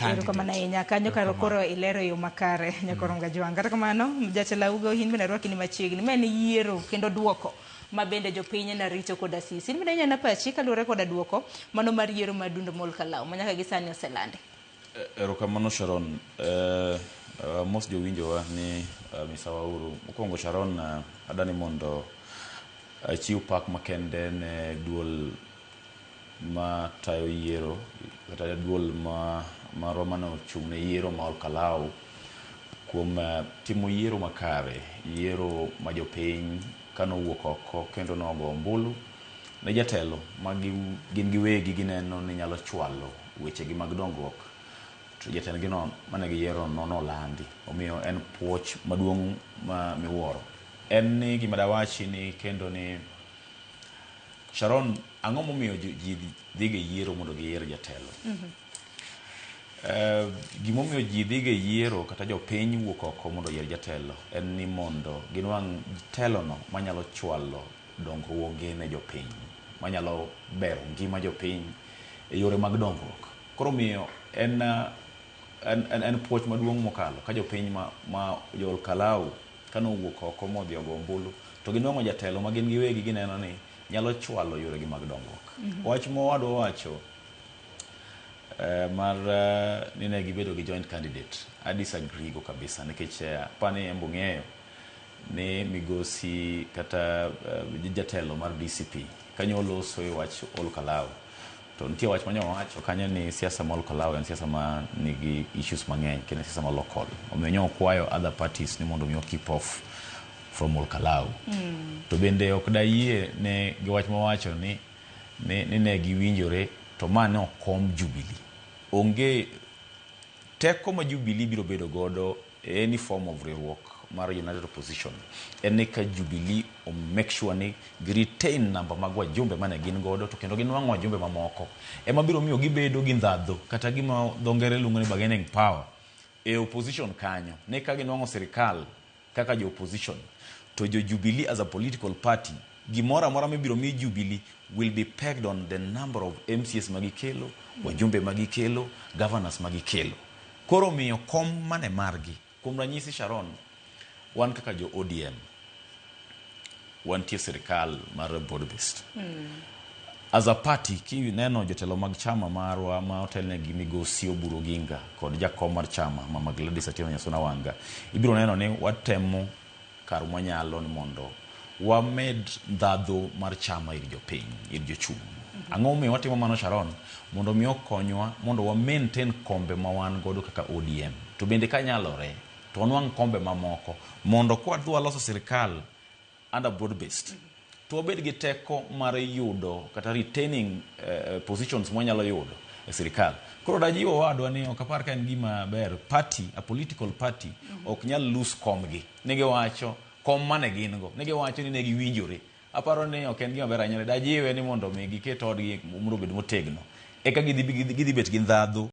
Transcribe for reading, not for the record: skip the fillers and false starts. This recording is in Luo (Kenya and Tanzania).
Erokamano ahinya kanyo karo koro ilero e yo makare nyakorom Gajwang'. Kata kamano jatelo Augo in bende arwaki ni machiegni. Ma en yiero kendo duoko ma bende jopiny narito koda sisi. In bende inyalo pachi kaluwore koda duoko mano mar yiero mar dundo mol Kalau ma nyaka gi sani oselandi. Erokamano Sharon. Mos jowinjowa ni misawa uru. Mokwongo Sharon, adani mondo achiw pak makende ne duol ma tayo yiero kata duol ma marwa mane ochung' ne yiero ma Olkalau kuom timo yiero makare, yiero ma jopiny kanowuok oko kendo nogo ombulu ne jatelo ma gin giwegi gineno ni nyalo chwalo wechegi mag dongruok to jatendgino mane giyiero no nolandi. Omiyo en puoch maduong' ma miwuoro. En ni gima dawachi ni kendo ni Sharon, ang'o momiyo ji dhiga e yiero mondo giyier jatelo? Gimomiyo ji dhiga e yiero kata jopiny wuok oko mondo oyier jatelo en ni mondo ginwang' telono manyalo chwalo dongruoge ne jopiny, manyalo bero ngima jopiny e yore mag dongruok. Koro omiyo en puoch maduong' mokalo ka jopiny ma jo Olkalau kanowuok oko modhi ogo ombulu to ginwang'o jatelo ma gin giwegi gineno ni nyalo chwalo yoregi mag dongruok. Wach mowadwa wacho mar ni ne gibedo gi joint candidate, I disagree go kabisa nikech apani en bong'eyo ni migosi kata jatelo mar DCP kanyo oloso e wach Olkalau to nitie wach manyo wacho kanyo ni siasa ma Olkalau en siasa ma nigi issues mang'eny kendo siasa ma local. Omiyo nyo okwayo other parties ni mondo mi keep off from Olkalau. To bende ok dayie ne gi wach mawacho ni ne giwinjore to ma ne okom Jubilee. Onge teko ma Jubilee biro bedo godo e any form of riwruok mar United Opposition en ni ka Jubilee o make sure ni gi retain namba mag wajumbe mane gin godo to kendo ginwang'o wajumbe mamoko ema biro miyo gibedo gi ndhadhu kata gima dho ngere luongo ni bargaining power e opposition kanyo ni ka ginwang'o sirikal kaka jo opposition to jo Jubilee as a political party gimoro amora mibiro mi Jubilee will be pegged on the number of MCAs magikelo, wajumbe magikelo, governors magikelo. Koro miyo kom mane margi. Kuom ranyisi Sharon, wan kaka jo ODM, wantie sirikal mar broad based. As a party, kineno jotelo mag chama marwa ma otelnegi migosi Oburu Oginga kod jakom mar chama Mama Gladys Atieno Nyasuna Wanga, ibiro neno ni watemo kar mwanyalo ni mondo wamed ndhadhu mar chama ir jopiny, ir jochung'. Ang'o momiyo watimo mano Sharon? Mondo mi okonywa mondo wa maintain kombe ma wan godo kaka ODM. To bende kanyalore, to wanwang' kombe mamoko mondo kwadhi waloso sirikal under broad based to wabed gi teko mar yudo kata retaining positions mwanyalo yudo e sirikal. Koro dajiwo owadwa ni ok apar ka en gima ber party, a political party ok nyal lose komgi. Ne giwacho kom mane gin go, ne giwacho ni ne giwinjore. Aparo ni ok en gima ber ahinya. Dajiwe ni mondo mi giket odgi mondo obed motegno. Eka gidhi bet gi ndhadhu.